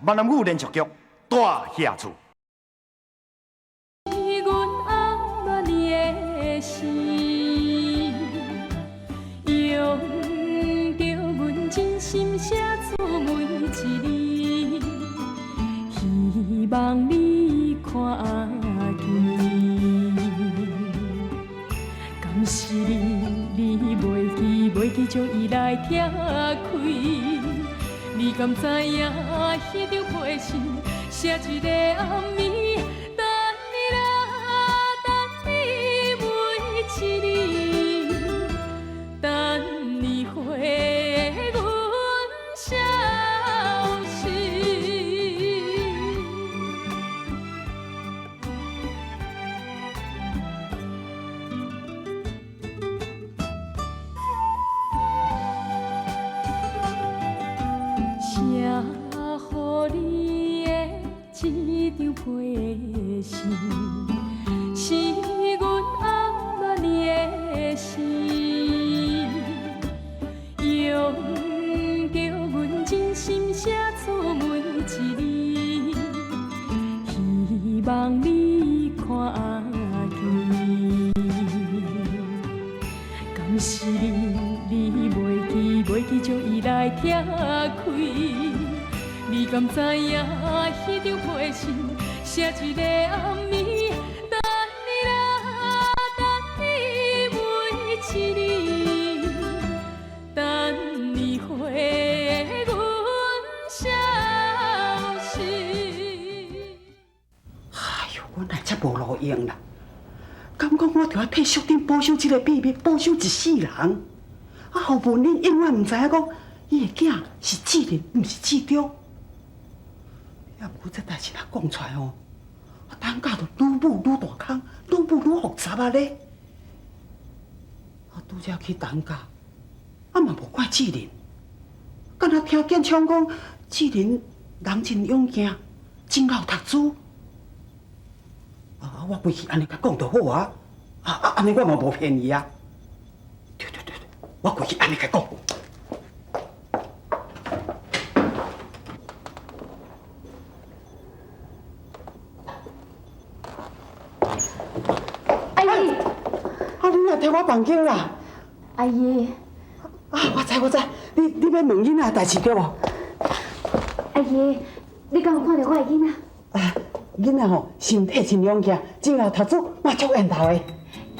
闽南語連續劇《大額厝》。阮暗戀的心，用著阮真心寫出每一字，希望你看見。敢是你，你袂記，袂記將伊來拆開？你敢知影？彼張批信寫一个暗暝，等你啦，等你每一日，等你回阮消息。寫予你的這張批信，是阮暗戀的心，用著阮真心寫出每一字，希望你看見。敢是你，你袂記，袂記將伊來拆開？你敢知影？彼張批信寫一个暗暝，等你啦，等你每一日，等你回阮消息。哎喲，我哪遮無路用啦？敢講我著愛替淑珍保守這个秘密，保守一世人。啊，予文玲永遠毋知影講，伊的囝是志仁，毋是志忠。也毋過這代誌若講出來吼，啊，擔架就愈舞愈大空，愈舞愈複雜啊咧。啊，拄才去擔架，啊嘛無怪志仁，敢若聽建昌講，志仁人真勇健，真𠢕讀書。啊，我過去按呢共講就好啊，啊啊，按呢我嘛無騙伊啊。對對對對，我過去按呢共講。阿姨，啊，你來替我房間啦？阿姨，啊，我知我知，你欲問囡仔的代誌對無？阿姨，你敢有看著我的囡仔？啊，囡仔吼，身體真勇健，真𠢕讀書，嘛足緣投的。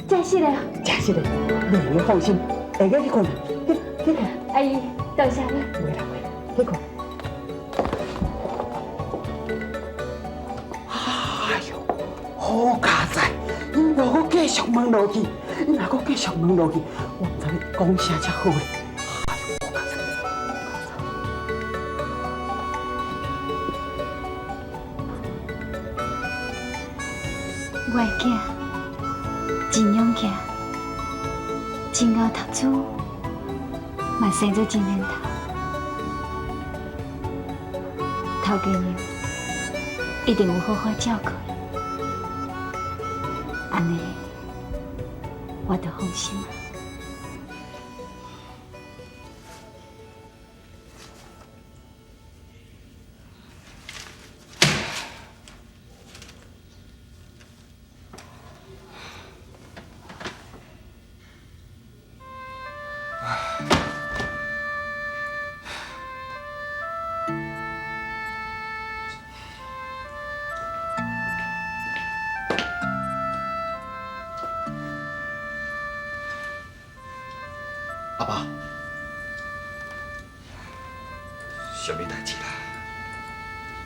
真實的？真實的，你會用放心。下個去睏，去去睏。阿姨，多謝你。袂啦袂啦，去睏。哎喲，好佳哉！你若閣繼續問落去，你若閣繼續問落去，我毋知欲講啥才好咧。哎喲，好佳哉，好佳哉！我的囝真勇健，真𠢕讀書，嘛生做真緣投。頭家娘一定有好好照顧伊，按呢我就放心啊。阿爸，啥物代誌啦？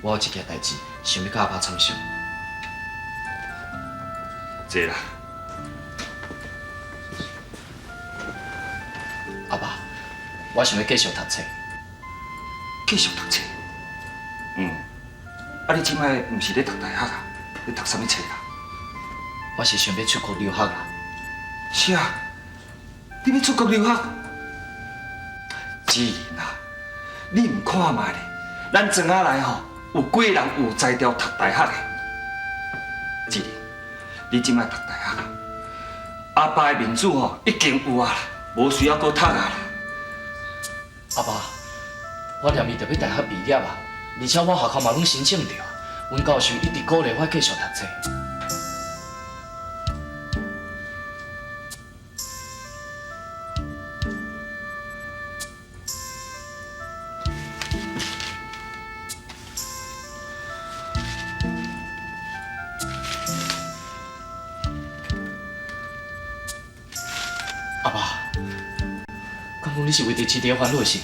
我有一件代誌，想欲佮阿爸參詳。坐啦。阿爸，我想欲繼續讀冊。繼續讀冊？嗯。啊，你這擺毋是咧讀大學啊？你讀啥物冊啦？我是想欲出國留學啦。啥？你欲出國留學？志仁啊，你毋看覓咧？咱莊仔內吼有幾个人有才調讀大學的？志仁，你這擺讀大學啊？阿爸的面子吼已經有啊啦，無需要閣讀啊啦。阿爸，我念伊著欲大學畢業啊，而且我學校嘛攏申請著，阮教授一直鼓勵我繼續讀冊。阿爸，敢講你是為著這條煩惱是？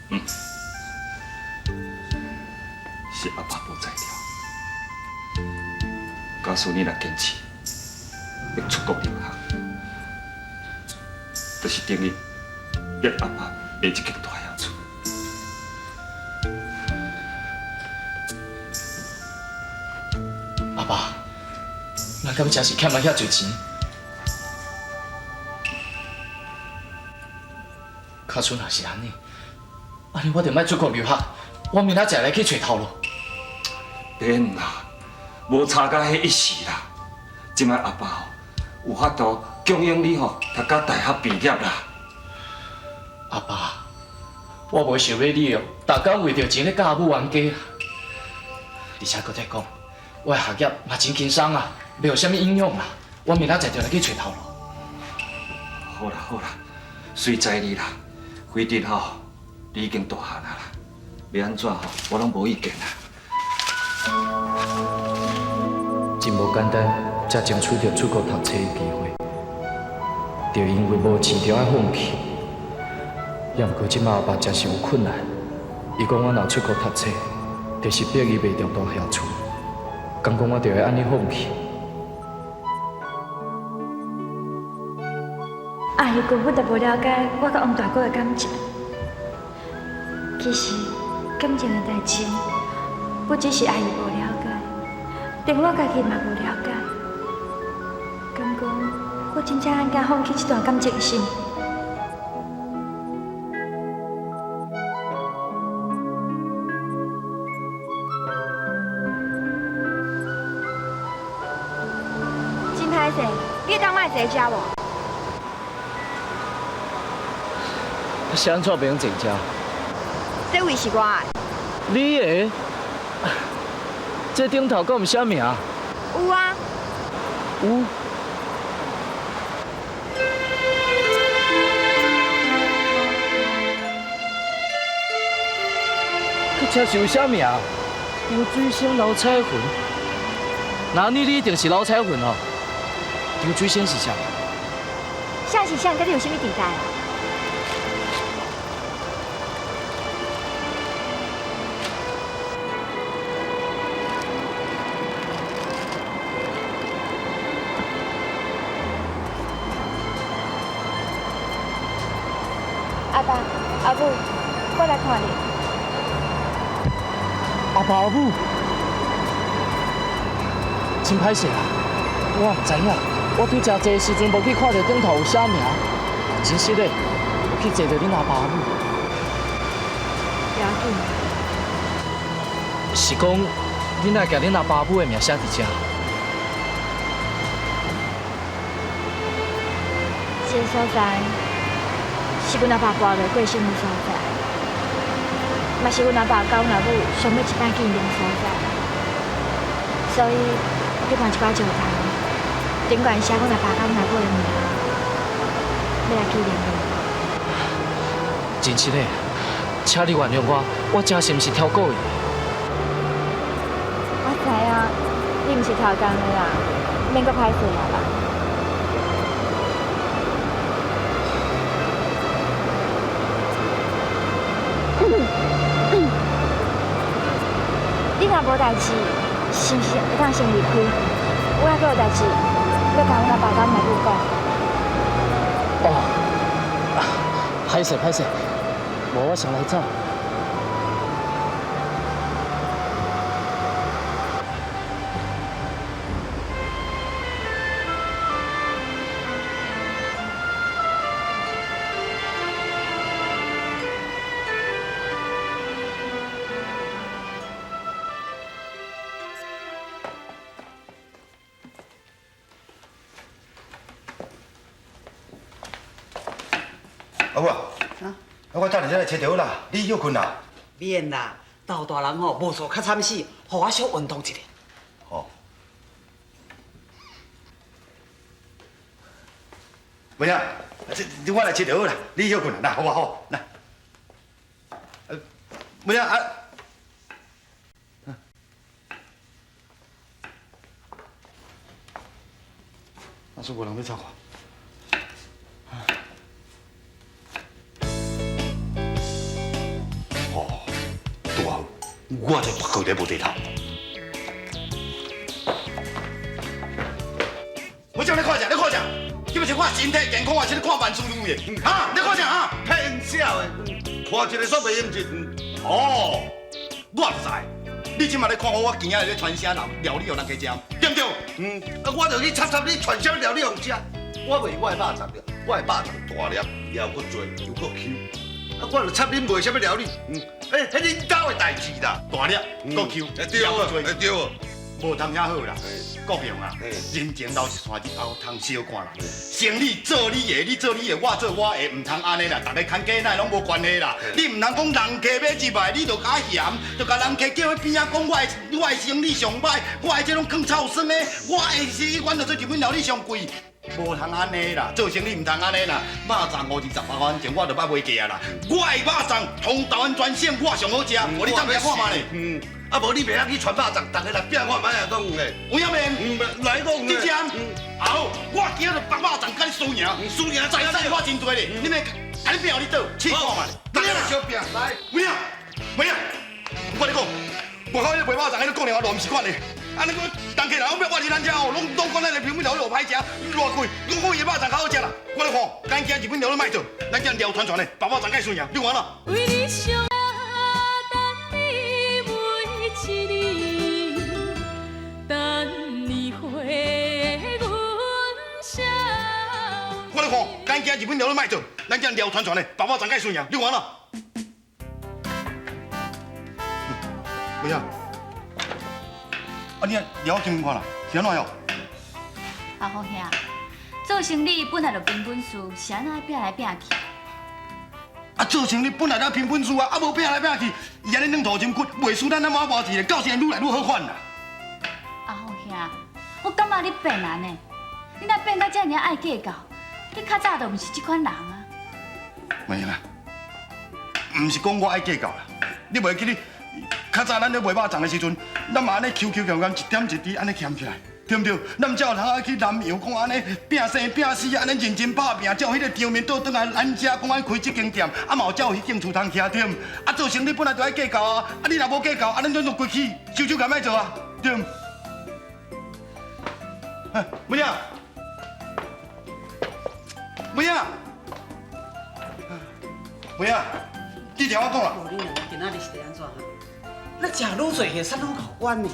嗯，是阿爸無才調。假使你若堅持欲出國留學，就是等於逼阿爸賣這間大爺厝。阿爸，咱敢真是欠了遐濟錢？假使若是按呢，按呢我就莫出國留學，我明仔載來去揣頭路。免啦，無差甲彼一時啦。這擺阿爸吼有法度強硬你吼讀甲大學畢業啦。阿爸，我無想欲你哦，逐工為著錢咧佮阿母冤家啊。而且閣再講，我的學業嘛真輕鬆啊，袂有啥物影響啦。我明仔載就來去揣頭路。好啦好啦，隨在你啦。反正吼，你已經大漢啊啦，欲按怎吼，我攏無意見啦。真無簡單，才爭取著出國讀冊的機會，就因為無錢，就愛放棄。也毋過這擺阿爸真是有困難，伊講我若出國讀冊，就是逼伊賣掉大爺厝，敢講我就會按呢放棄？阿姨根本就無了解我佮王大哥的感情。其實感情的代誌，不只是阿姨無了解，連我家己嘛無了解。敢講我真正按敢放棄這段感情是？真歹勢，你會當莫坐遮無？是按怎袂用坐遮？這位是我的。你的？這頂頭閣毋寫名？有啊。有。這車是有寫名？張水星劉彩雲。那你一定是劉彩雲哦。張水星是啥？啥是啥？佮你有啥物代誌？阿爸、阿母，我來看你。阿爸、阿母，真歹勢啊！我毋知影，我拄才坐的時陣無去看著頂頭有寫名，真失禮，無去坐著恁阿爸阿母。不要緊。是講，恁愛共恁阿爸阿母的名寫佇遮？這個所在是阮阿爸跋落過身的所在，嘛是阮阿爸佮阮阿母上尾一擺見面的所在，所以我去搬一塊石頭，頂懸寫阮阿爸佮阮阿母的名，欲來紀念𪜶。真實的，請你原諒我，我真是毋是超故意的。我知影，你毋是偷工的啦，免閣歹勢啊啦。你若無代誌，是毋是會當先離開？我還閣有代誌欲共阮阿爸佮阮阿母講。哦，歹勢歹勢，無我先來走。阿母啊，我等下才來揣就好啦，你歇睏啦。免啦，鬥大人吼無做較慘死，予我小運動一下。哦。文英，這我來切就好啦，你歇睏啦，來，好啊好，來。文英啊，阿叔無人欲插我。哦，拄好，我這閣咧無地頭。我叫你看啥？你看啥？這不是我身體健康，還是你看萬事如意的？哈？你看啥啊？騙笑的，看一個煞袂用一。哦，我知。你這馬咧看我，我今仔日咧傳啥料理予人家食，對不對？嗯，啊，我就去插插你傳啥料理予人食。我賣我的肉粽了，我的肉粽大粒，又閣濟，又閣 Q。啊，我就插恁賣啥物料理？嗯，欸，彼恁兜的代誌啦，大粒，閣 Q，對啊，對啊。無通遐好啦，國雄啊，人情留一線，日後通相看啦。生意做你的，你做你的，我做我的，毋通按呢啦。逐家牽家奶攏無關係啦。你毋通講人客欲入來，你就較嫌，就共人客叫彼邊仔講我的生意上歹，我的這攏囥臭酸的，我的是阮就做日本料理上貴。無通按呢啦，做生意毋通按呢啦。肉粽50-28元錢，我就捌賣過啊啦。我的肉粽通台灣全省我上好食，予你當食看覓咧。嗯，啊無你袂曉去傳肉粽，逐家來拼看覓啊，講有咧。有影袂？來講。你食？好，我今仔日白肉粽佮你輸贏，輸贏財產我真濟咧，你欲共你拼予你倒，試看覓咧。大家來相拼，來。有影，有影，我跟你講，外口彼個賣肉粽，彼個講電話都毋是款的。按呢講，人客人欲挖佇咱遮哦，攏講咱的日本料理偌歹食，偌貴，攏講伊的肉粽較好食啦。我咧看，咱今日本料理莫做，咱今料傳傳的，白肉粽佮輸贏，你看啦。為你相等你每一日，等你回阮笑。我咧看，咱今日本料理莫做，咱今料傳傳的，白肉粽佮輸贏，你看啦。不要。啊！你了金看啦，是按怎样？阿福兄，做生意本來就憑本事，是按怎愛拚來拚去？啊，做生意本來就憑本事啊，啊無拚來拚去，伊按呢軟土深掘，袂輸咱那麼偌錢，到時會愈來愈好款啦。阿福兄，我感覺你變按呢，你若變到遮爾愛計較？你較早就毋是這款人啊。袂用啊，毋是講我愛計較啦，你袂記得？較早咱咧賣肉粽的時陣，咱嘛按呢抾抾鉗鉗，一點一滴按呢儉起來，對毋對？咱才有通愛去南洋，講按呢拚生拚死，按呢認真拍拚，才有彼個場面倒轉來咱遮講按開這間店，啊嘛有才有彼間厝通徛，對毋？啊做生意本來就愛計較啊，啊你若無計較，啊咱怎就崛起，手手鉗愛做啊，對毋？妹仔，妹仔，妹仔，你聽我講啦。無你兩个今仔日是欲按怎？你食愈濟，下煞愈夠冤呢。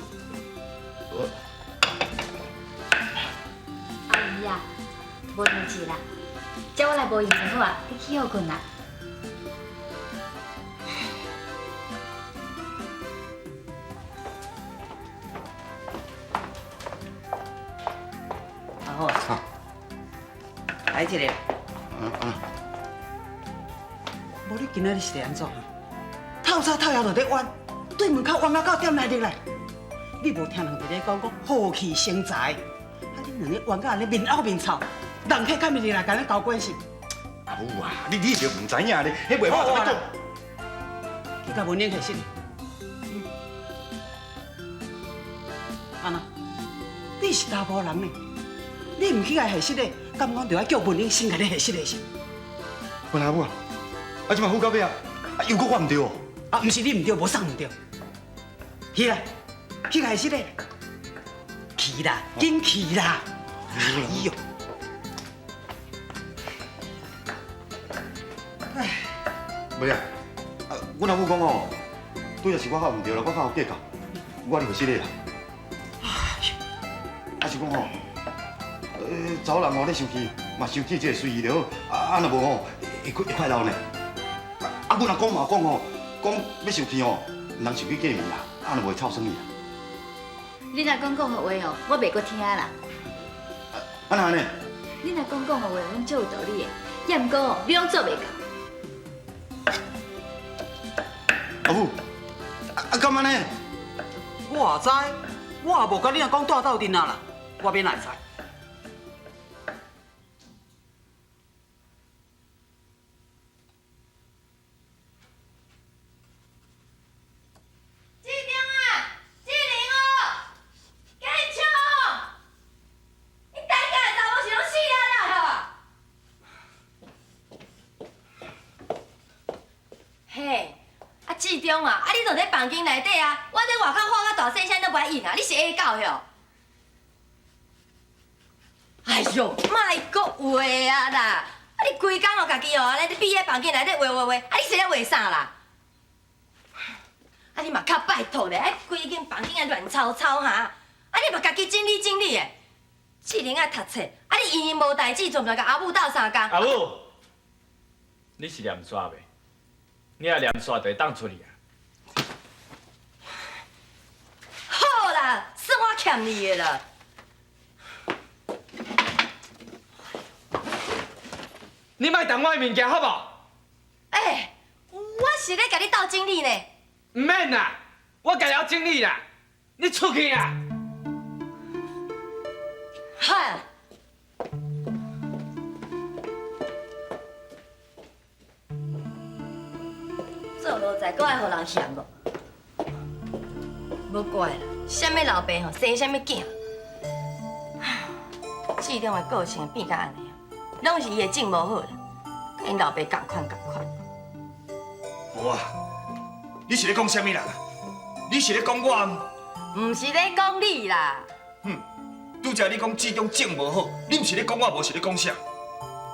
阿姨啊，無代誌啦，這我來無閒就好啊，你去歇睏啦。阿好，來一个。嗯。無你今仔日是欲按怎？透早透夜就咧冤。對門口冤啊到店內入來，你無聽人佇咧講講和氣生財，啊恁兩个冤甲按呢面黑面臭，人客敢會入來共咱交關係？阿母啊，你就毋知影咧，彼賣肉粽咧去共文玲提醒。按怎？你是查埔人呢，你毋去共下室咧，敢講就愛叫文玲先共你下室咧是？阮阿母啊，啊這馬好到尾啊，啊又閣我毋對哦。啊，毋是你毋對，無啥毋對。去啦，去共下室咧。去啦，緊去啦。哎喲，哎，無啊，啊，阮阿母講哦，拄才是我較毋對啦，我較有計較，我入去室咧啦。啊是講吼，查某人吼咧生氣，嘛生氣這個隨意就好，啊若無吼，會快老呢。啊，阮阿公嘛講吼，講欲生氣吼，毋通生去過暝啦，啊若無會臭酸去啦。你若講講好話哦，我袂閣聽啦。啊哪按呢？你若講講好話，攏足有道理的，也毋過你攏做袂到。阿母，啊敢按呢？我也知，我也無共你講蹛鬥陣啊啦，我欲哪會知？志中啊，志玲哦，坚强！你等下的查某是攏死了了吼？嘿，啊志中啊，啊你就佇房间內底啊，我佇外口喊甲大細聲都無愛應啊，你是下狗哟？哎喲，莫閣畫啊啦！啊你規工哦，家己哦，按呢閉佇房間內底畫畫畫，啊你是咧畫啥啦？啊你嘛較拜託咧，啊規間房間啊亂糟糟哈！啊你嘛家己整理整理的。志玲愛讀冊，啊你閒閒無代誌做，毋知共阿母鬥相共。阿母，你是念煞袂？你若念煞就會當出去啊。好啦，算我欠你的啦。你莫動我的物件好無？欸，我是咧共你鬥整理呢。毋免啦，我家己曉整理啦。你出去啦！哈！做奴才，閣愛予人嫌無？無怪啦，啥物老爸吼，生啥物囝？志中的個性變甲按呢，攏是伊的種無好啦，佮𪜶老爸仝款仝款。無啊，你是咧講啥物啦？你是咧講我？毋是咧講你啦。哼，拄才你講志中種無好，你毋是咧講我，無是咧講啥？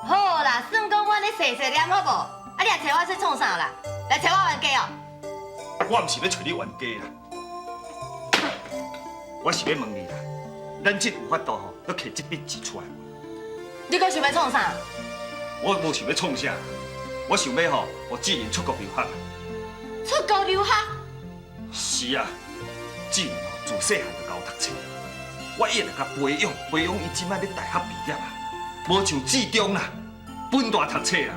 好啦，算講我咧細細念好無？啊，你來揣我說創啥啦？來揣我冤家哦！我毋是欲揣你冤家啦，我是欲問你啦，咱這有法度吼，閣提這筆錢出來無？你閣想欲創啥？我無想欲創啥，我想欲吼，予志玲出國留學。出國留學？是啊，志玲吼自細漢就𠢕讀冊，我一直共培養，培養伊這擺欲大學畢業啊，無像志中啦，本大讀冊啦，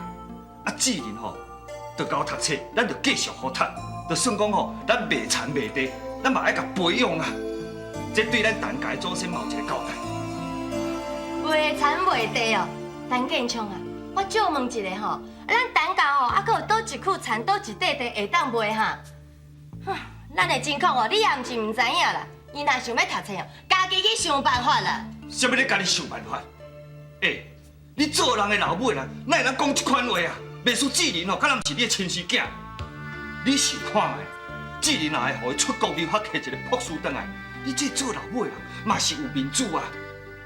啊志玲吼。就𠢕讀冊，咱就繼續予讀，就算講吼，咱賣田賣地，咱嘛愛共培養啊。這對咱陳家祖先嘛有一個交代。賣田賣地哦，陳建昌啊，我借問一下吼，啊咱陳家吼，啊閣有佗一區田，佗一塊地會當賣哈？咱的情況哦，你也毋是毋知影啦。伊若想欲讀冊哦，家己去想辦法啦。啥物咧？家己想辦法？欸，你做人的老母的人，哪會當講這款話啊？袂輸志玲哦，敢若毋是你的親生囝？你想看覓？志玲若會予伊出國留學，摕一個博士轉來，你這做老母的人嘛是有面子啊！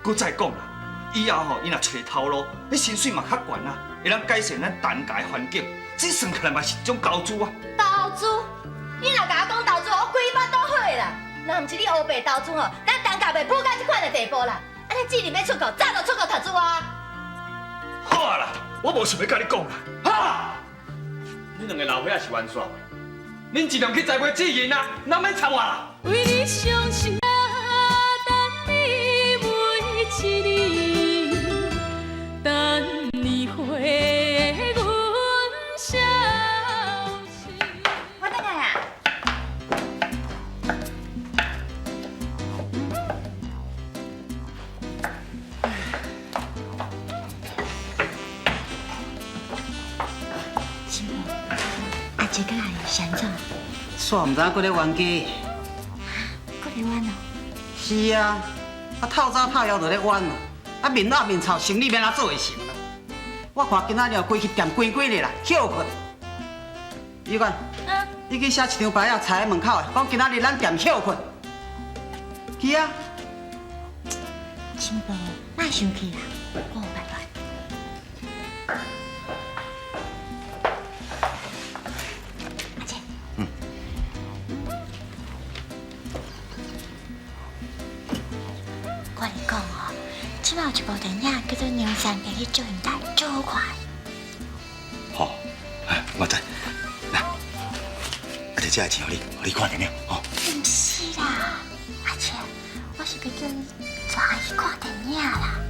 閣再講啦，以後吼，伊若揣頭路，彼薪水嘛較懸啊，會當改善咱陳家的環境，這算起來嘛是一種投資啊！投資？你若共我講投資，我規腹都火啦！若毋是你烏白投資吼，咱陳家袂富到這款的地步啦！按呢志玲欲出國，早就出國讀書啊！好啊啦，我無想欲佮你講啦。哈！恁兩個老伙仔是冤煞袂？恁盡量去栽培志玲啊，哪免插我啦！為你傷心，等你每一年，等你回阮消息。我轉來啊！新婦，阿姐佮阿姨是按怎？煞毋知影閣咧冤家。閣咧冤哦？是啊，啊透早透枵就咧冤哦，啊面黑面臭，生理欲按怎做會成啦？我看今仔日規去店關關咧啦，歇睏。李管，你去寫一張牌仔，插佇門口的，講今仔日咱店歇睏。去啊！新婦，莫生氣啦，我有辦法。阿姐，我跟你講哦，這擺有一部電影叫做《梁山伯與祝英台》，足好看的。好，我知。來，啊，這這錢予你，予你看電影，吼。毋是啦，阿姐，我是欲叫你帶伊去看電影啦。